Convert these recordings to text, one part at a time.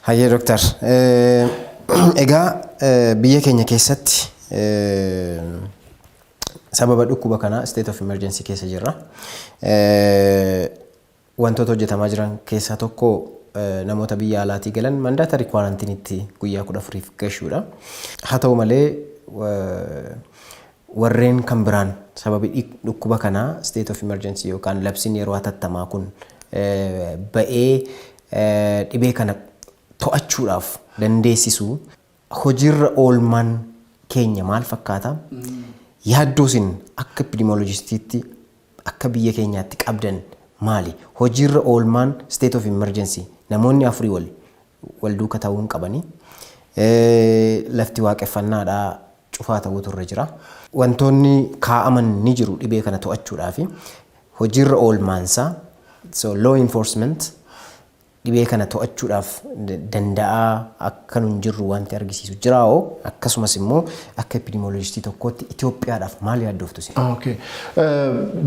Hayyee dooktar. Egaa biyya keenya keessatti sababa dhukkuba kanaa state of emergency keessa jirra. Wantoota hojjetamaa jiran keessaa tokko namoota biyya alaatii galan mandatory quarantineitti guyyaa 14f gashuudha. Haa ta'u malee, warreen kan biraan sababii dhukkuba kanaa state of emergency yookaan labsiin yeroo hatattamaa kun ba'ee dhibee kana to'achuudhaaf dandeessisu hojiirra oolmaan keenya maal fakkaata? Yaaddoo isin akka epidemiologistiitti akka biyya keenyaatti qabdan maali? Hojiirra oolmaan state of emergency namoonni afurii wal duuka ta'uu hin qabanii. Lafti waaqeffannaadhaa cufaa ta'uutu irra jira. Wantoonni kaa'aman ni jiru dhibee kana to'achuudhaaf. Hojiirra oolmaansaa, so law enforcement, dhibee kana to'achuudhaaf danda'aa akka nun jirru wanti argisiisu jiraa'oo, akkasumas immoo akka epidemiologistii tokkootti Itoophiyaadhaaf maal yaaddoftu isin? Okay.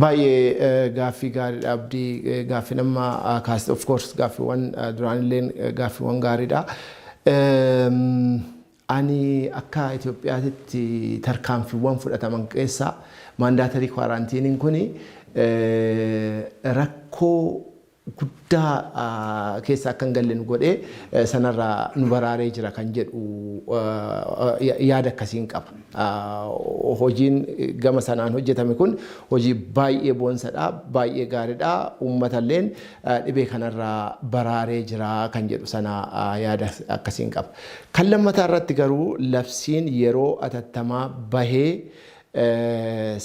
Baay'ee gaaffii gaariidha, Abdii. Gaaffii nama kaasite, of course, gaaffiiwwan duraanillee gaaffiiwwan gaariidha. Ani akka Itoophiyaatti tarkaanfiiwwan fudhataman keessaa mandatory quarantineiin kuni rakkoo guddaa keessa akka hin galle nu godhee sanarraa nu baraaree jira kan jedhu yaada akkasiin qaba. Hojiin gama sanaan hojjetame kun hojii baay'ee boonsadha, baay'ee gaariidha. Uummatalleen dhibee kanarraa baraaree jira kan jedhu sana yaada akkasiin qaba. Kan lammataa irratti garuu labsiin yeroo atattamaa bahee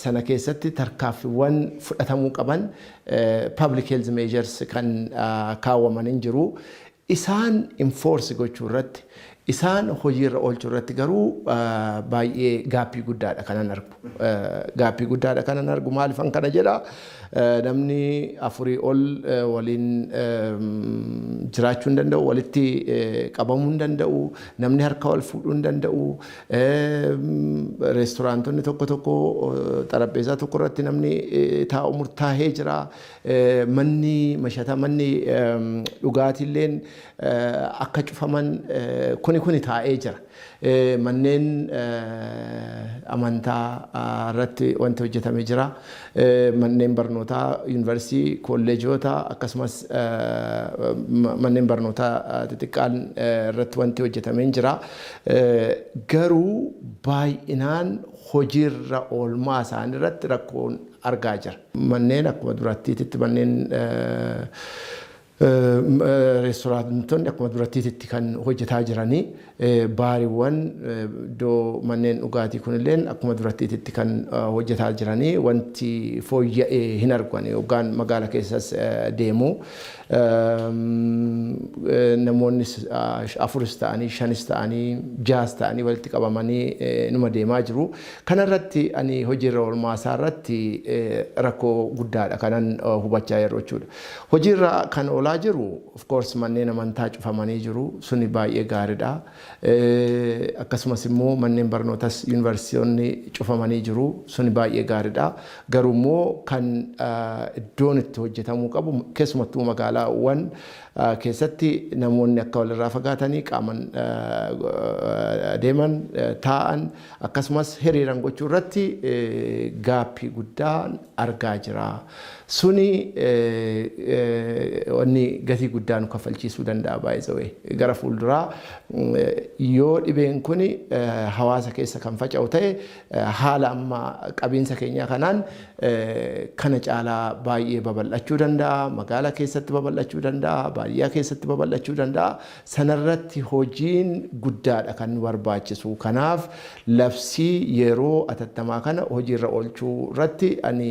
sana keessatti tarkaanfiiwwan fudhatamuu qaban, public health measures kan kaawwaman hin jiru. Isaan enforce gochuu irratti, isaan hojiirra oolchuu irratti garuu baay'ee gapii guddaadha kanan argu. Gapii guddaadha kanan argu. Maaliifan kana jedha? Namni afurii ol waliin jiraachuu hin danda'u, walitti qabamuu hin danda'u, namni harka wal fuudhuu hin danda'u. Reesturaantonni tokko tokko xarapheezaa tokko irratti namni taa'u murtaa'ee jira. Manni mashataa, manni dhugaatiilleen akka cufaman kuni taa'ee jira. Manneen amantaa irratti wanti hojjetame jira. Manneen barnootaa, yuunivarsiitii, kolleejoota, akkasumas manneen barnootaa xixiqqaan irratti wanti hojjetame jira. Garuu baay'inaan hojiirra oolmaa isaanii irratti rakkoon argaa jira. Manneen akkuma durattiititti, manneen reesturaantonni akkuma durattiititti kan hojjetaa jiranii, baariiwwan, iddoo manneen dhugaatii kunilleen akkuma durattiititti kan hojjetaa jiranii, wanti fooyya'ee hin argan. Yookaan magaala keessas deemu namoonni afuris ta'anii, shanis ta'anii, jaas ta'anii walitti qabamanii numa deemaa jiru. Kanarratti ani hojiirra oolmaa isaa irratti rakkoo guddaadha kanan hubachaa jiru jechuudha. Hojiirra kan oolaa jiru, of course, manneen amantaa cufamanii jiru, suni baay'ee gaariidha. Akkasumas immoo manneen barnootas, yuunivarsiitonni cufamanii jiru, suni baay'ee gaariidha. Garuu immoo kan iddoon itti hojjetamuu qabu, keessumattuu magaalaawwan keessatti namoonni akka walirraa fagaatanii qaaman deeman, taa'an, akkasumas hiriiran gochuu irratti gapii guddaa argaa jira. Suni wanni gatii guddaa nu kaffalchiisuu danda'a baay'ee gara fuulduraa, yoo dhibeen kun hawaasa keessa kan faca'u ta'e, haala amma qabiinsa keenyaa kanaan kana caalaa baay'ee babal'achuu danda'a. Magaalaa keessatti babal'achuu danda'a, baadiyyaa keessatti babal'achuu danda'a. Sanarratti hojiin guddaadha kan nu barbaachisu. Kanaaf labsii yeroo atattamaa kana hojiirra oolchuu irratti ani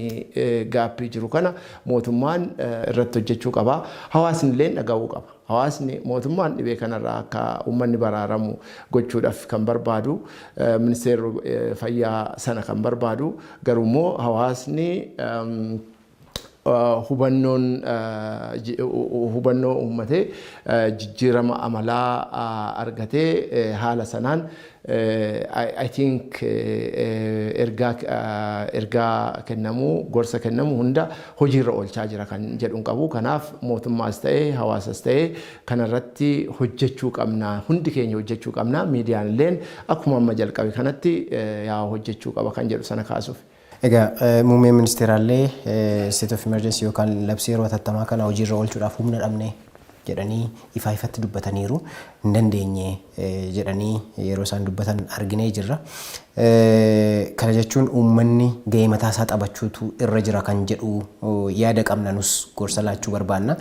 gapii jiru kana mootummaan irratti hojjechuu qaba. Hawaasni illee dhaga'uu qaba. Hawaasni mootummaan dhibee kanarraa akka uummanni baraaramu gochuudhaaf kan barbaadu, ministeerri fayyaa sana kan barbaadu, garuu immoo hawaasni Hubannoon hubannoo uummatee jijjiirama amalaa argatee haala sanaan, I think, ergaa kennamu, gorsa kennamu hunda hojiirra oolchaa jira kan jedhuun qabu. Kanaaf mootummaas ta'ee hawaasas ta'ee kanarratti hojjechuu qabna. Hundi keenya hojjechuu qabna. Miidiyaan illeen akkuma amma jalqabe kanatti yaa hojjechuu qaba kan jedhu sana kaasuuf. Egaa muummeen ministeeraallee state of emergency yookaan labsii yeroo hatattamaa kana hojiirra oolchuudhaaf humna dhabne jedhanii ifaa ifatti dubbataniiru. Hin dandeenye jedhanii yeroo isaan dubbatan arginee jirra. Kana jechuun uummanni gahee mataa isaa taphachuutu irra jira kan jedhu yaada qabna, nus gorsa laachuu barbaanna.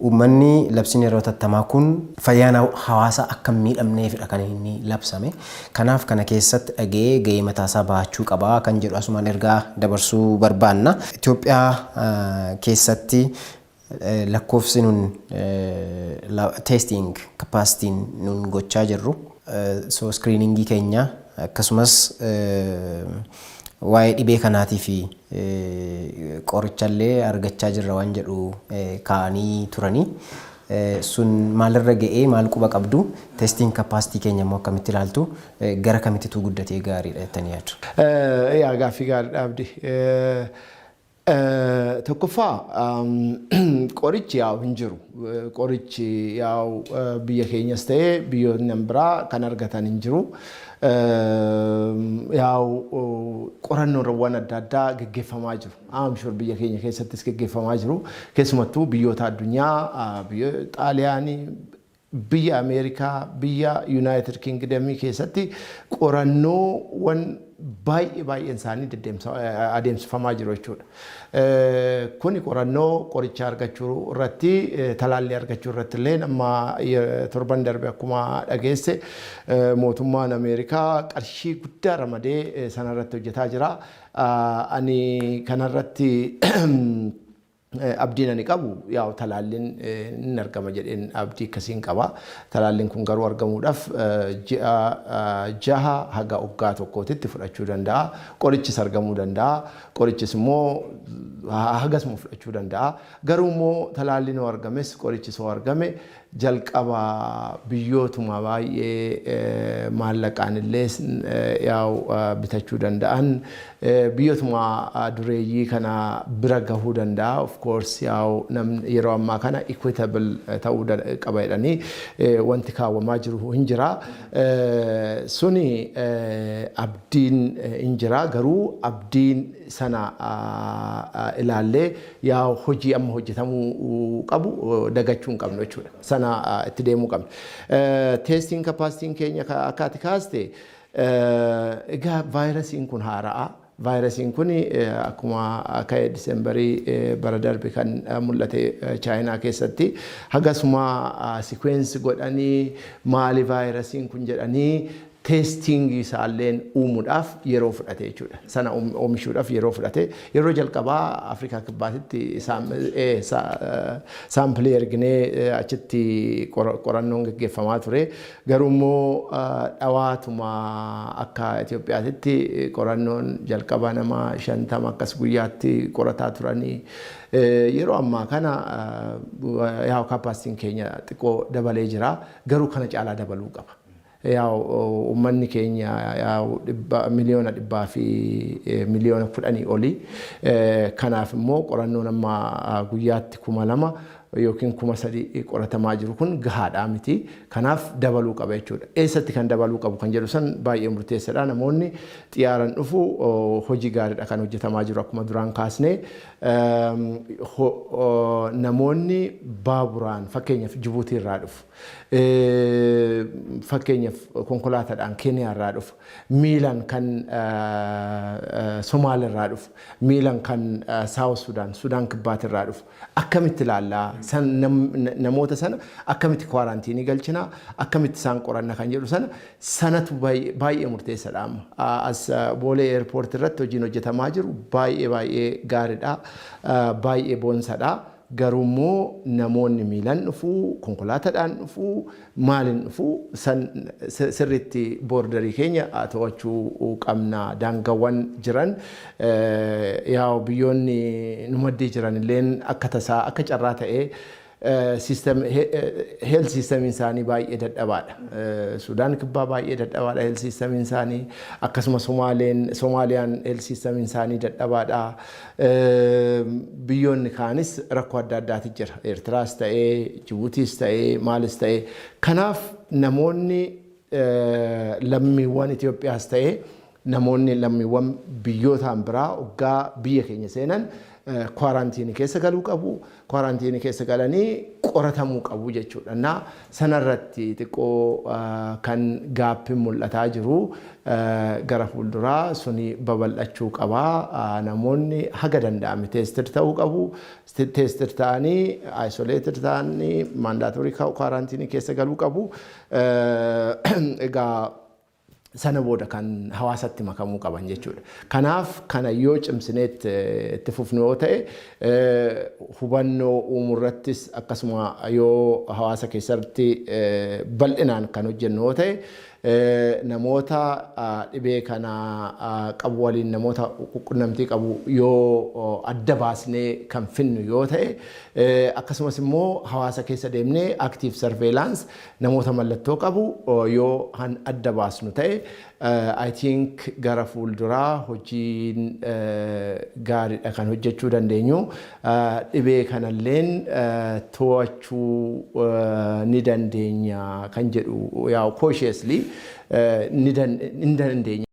Uummanni labsiin yeroo hatattamaa kun fayyaan hawaasaa akka hin miidhamneefidha kan inni labsame. Kanaaf kana keessatti dhaga'ee gahee mataasaa bahachuu qaba kan jedhu asumaan ergaa dabarsuu barbaanna. Itoophiyaa keessatti lakkoofsi nun testing capacityn nun gochaa jirru, so screeningii keenya akkasumas waa'ee dhibee kanaatii fi qorichallee argachaa jirra waan jedhu kaa'anii turanii. Sun maalirra ga'ee, maal quba qabdu? Testing capacity keenya immoo akkamitti ilaaltu? Gara kamittitu guddatee gaariidha jettanii yaaddu? Yaa, gaaffii gaariidha, Abdi. Tokkoffaa, qorichi yaa'u hin jiru. Qorichi yaa'u biyya keenyas ta'ee biyyoonni biraa kan argatan hin jiru. Yaa'u qorannoowwan adda addaa geggeeffamaa jiru. I'm sure biyya keenya keessattis geggeeffamaa jiru. Keessumattuu biyyoota addunyaa, biyya Xaaliyaanii, biyya Ameerikaa, biyya United Kingdomii keessatti qorannoowwan baay'ee baay'een isaanii adeemsifamaa jiru jechuudha. Kuni qorannoo qoricha argachuu irratti, talaallii argachuu irratti illee amma torban darbe akkuma dhageesse mootummaan Ameerikaa qarshii guddaa ramadee sanarratti hojjetaa jira. Ani kanarratti abdiin ani qabu yaa'u talaalliin ni argama jedheen abdii akkasiin qaba. Talaalliin kun garuu argamuudhaaf ji'a 6 haga waggaa tokkootitti fudhachuu danda'a. Qorichis argamuu danda'a. Qorichis immoo hagasuma fudhachuu danda'a. Garuu immoo talaalliin yoo argames, qorichis yoo argame, jalqaba biyyootuma baay'ee maallaqaan illee yaa'u bitachuu danda'an, biyyootuma dureeyyii kana bira gahuu danda'a. Of course, yaa'u namni yeroo ammaa kana equitable ta'uu qaba jedhanii wanti kaawwamaa jiru hin jira. Suni abdiin hin jira, garuu abdiin sana ilaallee yaa'u hojii amma hojjetamuu qabu dagachuu hin qabnu jechuudha. Sana itti deemuu qabna. Testing capacityn keenya akka ati kaaste, egaa vaayirasiin kun haara'a. Vaayirasiin kun akkuma ka'e Diseembarii bara darbe kan mul'ate Chaayinaa keessatti, hagasuma sequence godhanii maali vaayirasiin kun jedhanii testingii isaalleen uumuudhaaf yeroo fudhate jechuudha. Sana oomishuudhaaf yeroo fudhate. Yeroo jalqabaa Afrikaa Kibbaatitti saampilii erginee achitti qorannoon gaggeeffamaa ture. Garuu immoo dhawaatuma akka Itoophiyaatitti qorannoon jalqabaa nama 50 akkas guyyaatti qorataa turanii. Yeroo ammaa kana yaa'u capacityn keenya xiqqoo dabalee jira. Garuu kana caalaa dabaluu qaba. Yaa'u uummanni keenya yaa'u 110,000,000 olii. Kanaaf immoo qorannoon amma guyyaatti 2000 yookiin 3000 qoratamaa jiru kun gahaadhaa miti. Kanaaf dabaluu qaba jechuudha. Eessatti kan dabaluu qabu kan jedhu san baay'ee murteessaadha. Namoonni xiyyaaran dhufu hojii gaariidha kan hojjetamaa jiru akkuma duraan kaasne. Namoonni baaburaan fakkeenyaaf Jibuutii irraa dhufu. Fakkeenyaaf konkolaataadhaan Keeniyaa irraa dhufu. Miilaan kan Somaal irraa dhufu. Miilaan kan South Sudan, Sudaan Kibbaat irraa dhufu. Akkamitti ilaallaa? Namoota sana akkamitti kwaaraantiinii galchinaa? Akkamitti isaan qoranna kan jedhu sana sanatu baay'ee murteessaadha amma. As Boolee Airport irratti hojiin hojjetamaa jiru baay'ee baay'ee gaariidha. Baay'ee boonsadha. Garuu immoo namoonni miilaan dhufuu, konkolaataadhaan dhufuu, maaliin dhufuu, san sirriitti borderii keenya to'achuu qabna. Daangaawwan jiran yaa biyyoonni nu maddii jiran illeen akka tasaa, akka carraa ta'ee health systemiin isaanii baay'ee dadhabaadha. Sudaan Kibbaa baay'ee dadhabaadha health systemiin isaanii. Akkasuma Somaaliyaan health systemiin isaanii dadhabaadha. Biyyoonni kaanis rakkoo adda addaati jira. Eertiraas ta'ee, Jibuutiis ta'ee, maalis ta'ee. Kanaaf namoonni lammiiwwan Itoophiyaas ta'ee, namoonni lammiiwwan biyyootaan biraa waggaa biyya keenya seenan quarantine keessa galuu qabu. Quarantine keessa galanii qoratamuu qabu jechuudha. Na sanarratti xiqqoo kan gapiin mul'ataa jiru, gara fuulduraa suni babal'achuu qaba. Namoonni haga danda'ame tested ta'uu qabu. Tested ta'anii, isolated ta'anii, mandatory quarantine keessa galuu qabu. Egaa sana booda kan hawaasatti makamuu qaban jechuudha. Kanaaf kana yoo cimsinee itti fufnu yoo ta'e, hubannoo uumuu irrattis akkasuma yoo hawaasa keessatti bal'inaan kan hojjennu yoo ta'e, namoota dhibee kana qabu waliin namoota qunnamtii qabu yoo adda baasnee kan finnu yoo ta'e, akkasumas immoo hawaasa keessa deemnee active surveillance namoota mallattoo qabu yoo adda baasnu ta'e, I think gara fuulduraa hojiin gaariidha kan hojjechuu dandeenyu. Dhibee kanalleen to'achuu ni dandeenya kan jedhu, yaa cautiously ni dandeenya.